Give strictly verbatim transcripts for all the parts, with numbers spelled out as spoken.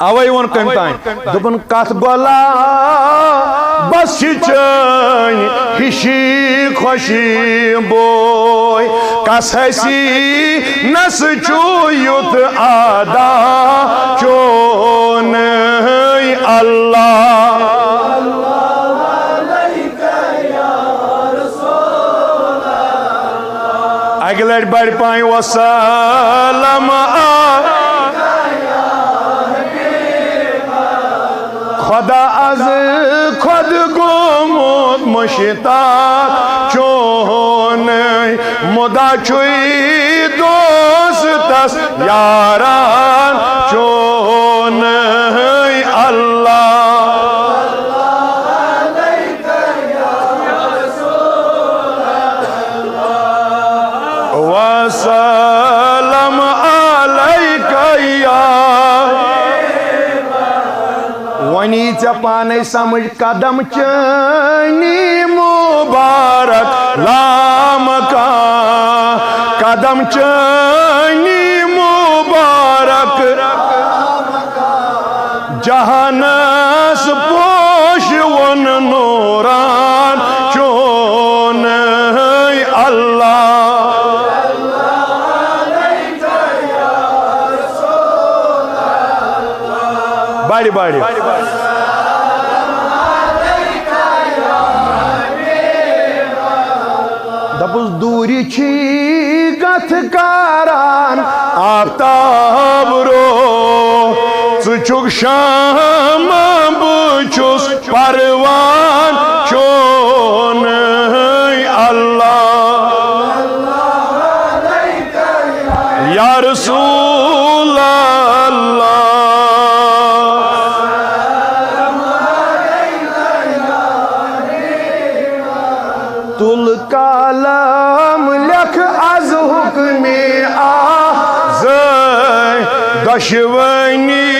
اوے ووٚن کٔمۍ تام، دوٚپُن، کتھ گۄلا بس چھِ چٲنۍ ہِشی خوشی بوے، کس حسی نس چھُ یُتھ ادا چونٕے اللہ۔ اکہِ لٹہِ بڑِ پاے وسلم آ خدا از خود گوٚمُت مشتاق چونٕے، مُدا چھُے دوستس یاران چونٕے اللہ۔ وسلم علیک یا۔ وۄنۍ یی ژےٚ پانے سمجھ، قدم چٲنی مبارک لامکان، قدم چٲنی مبارک جہانس پوشوُن نوران چونٕے اللہ۔ بڑِ بڑِ۔ دپُس دوٗرِ چھی گتھ کران آفتاب رو، ژٕ چھُکھ شام، بہٕ چھُس پروان چونٕے اللہ۔ یا رسول اللہ۔ تُل قلم لیکھ از حکمِ آزٲدۍ، دۄشوٕنی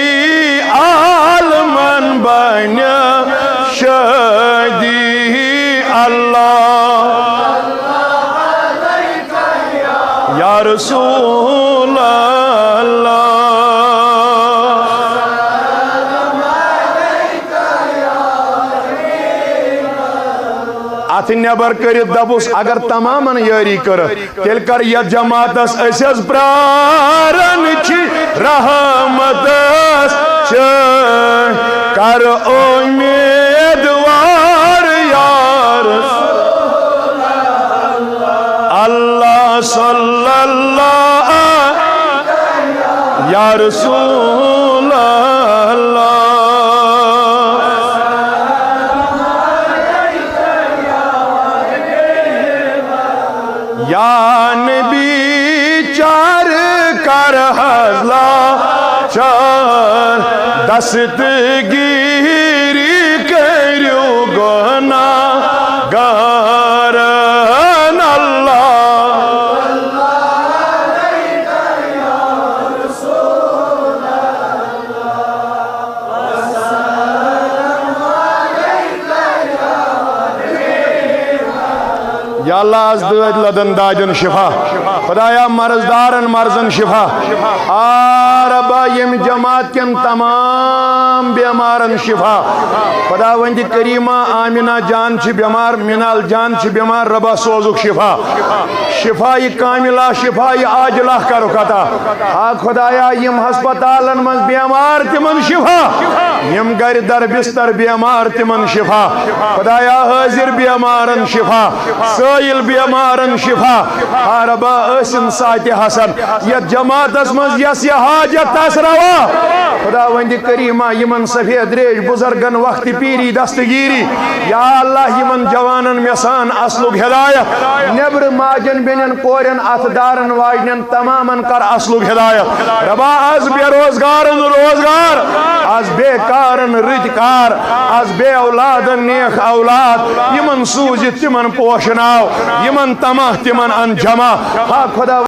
عالمن بنہِ شٲدی اللہ۔ یا رسول اللہ۔ اتھ نٮ۪بر کٔرِتھ دپُس، اگر تمامن یٲری کٔرٕتھ، تیٚلہِ کر یتھ جماعتس أسۍ حظ پراران چھِ رحمتس چھِ، کر امیدوار یار اللہ صلی اللہ۔ یا رسول اللہ۔ یا نبی چار کر حضلا چار دستگیری کریو گناہ گارن اللہ۔ یا اللہ، از دٲدۍ لدن دادٮ۪ن شفا۔ خدایا، مرض دارن مرضن شفا۔ آ ربا، ییٚمہِ جماعت کٮ۪ن تمام بیمارن شفا۔ خداوندِ کریمہ، آمینہ جان چھِ بیمار، مینال جان چھِ بیمار، ربا سوزُکھ شفا۔ شفا کاملہ، شفا عاجلہ کرُکھ عطا۔ آ خدایا، یِم ہسپتالن منٛز بیمار، تِمن شفا۔ یِم گرِ در بستر بیمار، تِمن شفا۔ خدایا، حٲضِر بیمارن شفا، سٲیِل بیمارن شفا۔ آ ربا، ٲسِن ساعتِ حسن یتھ جماعتس منٛز، یس یہِ حاجت آسہِ روا۔ خداوندِ کریمہ، یِمن سفید ریش بزرگن وقتِ پیری دستگیری، یا اللہ، یِمن جوانن میسان اصلُک ہدایت، نیبرٕ ماجن، بیٚنٮ۪ن، کورٮ۪ن، اتھٕ دارن واجنٮ۪ن تمامن کر اصلُک ہدایت۔ ربا، از بے روزگارن روزگار، از بے کارن رٕتۍ کار، از بے اولادن نیک اولاد، یِمن سوٗزِتھ تِمن پوشناو، یِمن تماہ تِمن ان جمع۔ ہا خدا